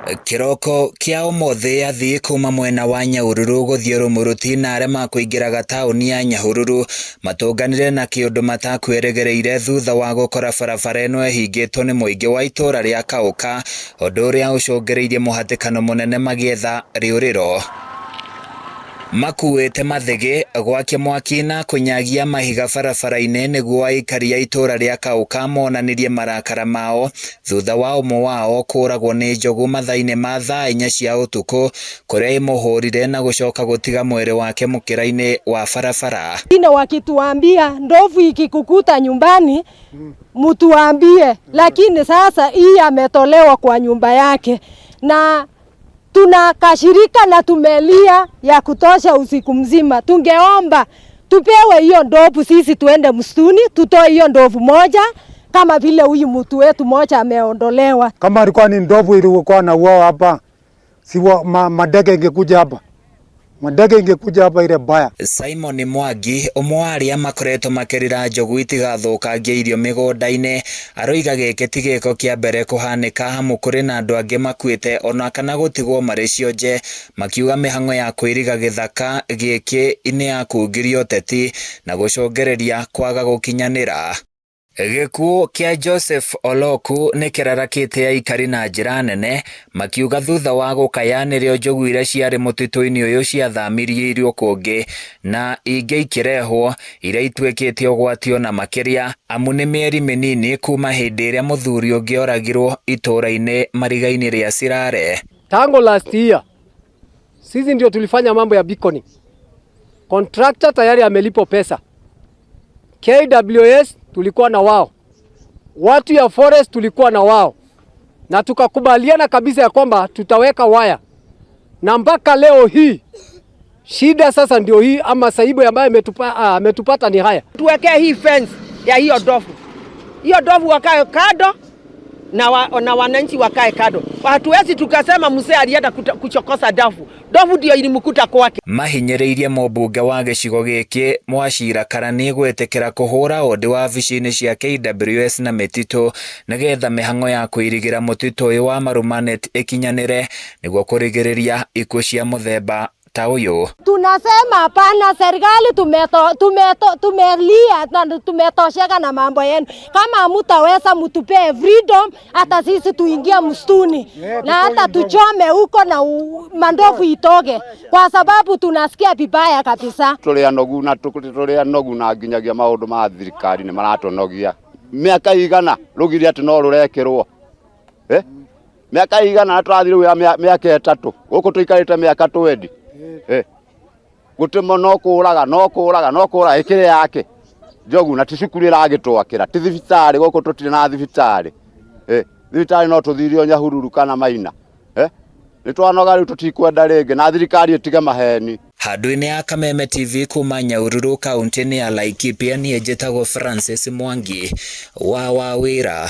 Kĩroko kĩa ũmũthĩ athii kuma mwena wa Nyahururu gũthiĩ Rumuruti na arĩa makũingĩraga taũni ya Nyahururu matũnganire na kĩũndũ matakwĩrĩgĩrĩire thutha wa gũkora barabara ĩno ĩhingĩtwo nĩ mũingĩ wa itũũra rĩa Kaũka, ũndũ ũrĩa ũcũngĩrĩirie mũhatĩkano mũnene magĩetha rĩũrĩro. Makuĩte mathĩgĩ, gwakia mwaki na kũnyagia mahiga barabara-inĩ nĩguo aikari a itũũra rĩa Kaũka monanirie marakara mao thutha wa ũmwe wao kũũragwo nĩ njogu mathaa-inĩ ma thaa 4 cia ũtukũ kũrĩa ĩmũhũrire na gũcoka gũtiga mwĩrĩ wake mũkĩra-inĩ wa barabara. Wengine wakituambia ndovu ikikukuta nyumbani mtuambie, lakini sasa hii ametolewa kwa nyumba yake na tunakashirika na tumelia ya kutosha usiku mzima. Tungeomba tupewe hiyo ndovu, sisi tuende msituni tutoe hiyo ndovu moja, kama vile huyu mtu wetu moja ameondolewa. Kama alikuwa ni ndovu ilikuwa na uao hapa, si madege ingekuja hapa, madege ingekuja hapa ile baya. Simon Mwangi ũmwe wa arĩa makoretwo makĩrĩra njogu itigathũkangie irio mĩgũnda-inĩ aroiga gĩkĩ ti gĩko kĩa mbere kũhanĩka amu kũrĩ na andũ angĩ makuĩte ona kana gũtigwo marĩ cionje, makiuga mĩhang'o ya kũiriga gĩthaka gĩkĩ nĩ ya kungiria ũteti na gũcũngĩrĩria kwaga gũkinyanĩra. Gĩkuũ kĩa Joseph Oloku nĩ kĩrarakĩte aikari na njĩra nene makiuga thutha wa gũkaya nĩrĩo njogu iria ciarĩ mũtitũ-inĩ ũyũ ciathamirie irio kũngĩ na ingĩ ikĩrehwo iria ituĩkĩte ũgwati ona makĩria amu nĩ mĩeri mĩnini kuma hĩndĩ ĩrĩa mũthuri ũngĩ oragirwo itũũra-inĩ mariga-inĩ rĩa Sirare. Tangu last year sisi ndio tulifanya mambo ya beaconing. Contractor tayari amelipwa pesa. KWS tulikuwa na wao, watu ya forest tulikuwa na wao, na tukakubaliana kabisa ya kwamba tutaweka waya, na mpaka leo hii shida sasa ndio hii ama saibu ambayo ametupata ni haya. Tuwekee hii fence ya hiyo ndovu, hiyo ndovu wakae kando na wananchi wakae kando. Hatuwezi tukasema mzee alienda kuchokosa ndovu, ndovu ndio ilimkuta kwake. Mahinyĩrĩirie mũmbunge wa gĩcigo gĩkĩ Mwachira Karani gwĩtĩkĩra kũhũra ũndĩ wabici-inĩ cia KWS na mĩtitũ nĩgetha mĩhang'o ya kũirigĩra mũtitũ ũyũ wa Marumanet ĩkinyanĩre nĩguo kũrigĩrĩria ikuũ cia mũthemba ta ũyũ. Tunasema hapana, serikali tumelia na tumetosheka na mambo yenu. Kama hamutaweza mtupee freedom, hata sisi tuingie msituni na hata tuchome huko na mandovu itoke, kwa sababu tunasikia vibaya kabisa. Tũrĩ anogu na tũrĩ anogu na nginyagia maũndũ ma thirikari nĩ maratonogia. Mĩaka igana rũgiri atĩ no rũrekĩrwo. Mĩaka igana na tũrathiĩ rĩu ya mĩaka 3. Gũkũ tũikarĩte mĩaka 20. Gũtĩmo no kũraga, no kũraga, no kũraga, ĩkĩrĩ yake. Njogu na ti cukuru ĩragĩtwakĩra, ti thibitarĩ, gũkũ tũtirĩ na thibitarĩ. Thibitarĩ no tũthirio Nyahururu kana Maina. Nĩ twanoga rĩu tũtikwenda rĩngĩ na thirikari ĩtige maheni. Handũ-inĩ ya Kameme TV kuma Nyahururu kaunti-inĩ ya Laikipia, niĩ njĩtagwo Francis Mwangi wa Wawĩra.